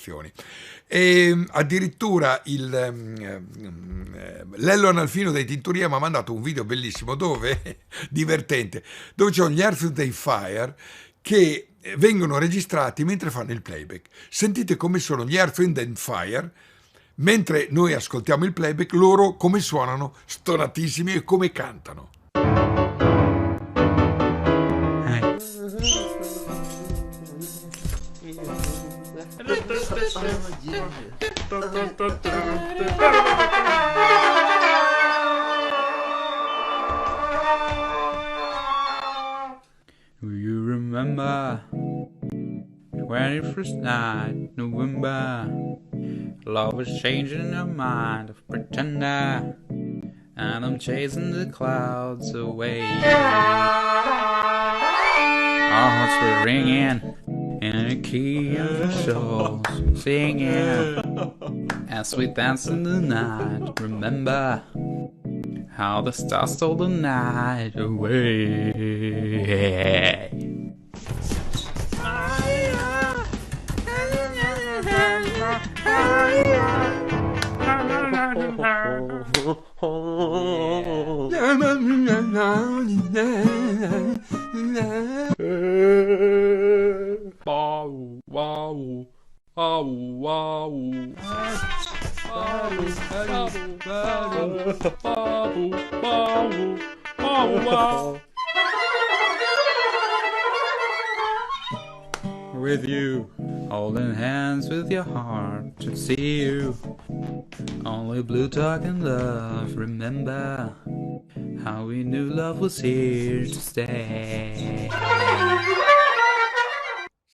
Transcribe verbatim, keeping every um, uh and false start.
azioni. E addirittura il, ehm, ehm, eh, Lello Analfino dei Tintoria m'ha mandato un video bellissimo dove, divertente, dove c'è gli Earth, Wind and Fire che, eh, vengono registrati mentre fanno il playback. Sentite come sono gli Earth, Wind and Fire, mentre noi ascoltiamo il playback, loro come suonano stonatissimi e come cantano. Do you remember twenty-first night, November? Love is changing your mind of pretender, and I'm chasing the clouds away. Our hearts were ringing in the key of the souls, singing as we dance in the night. Remember how the stars stole the night away. Wow, wow. Au, au. Au, au, au, au, au, au. With you, holding hands with your heart to see you. Only blue talk and love, remember how we knew love was here to stay.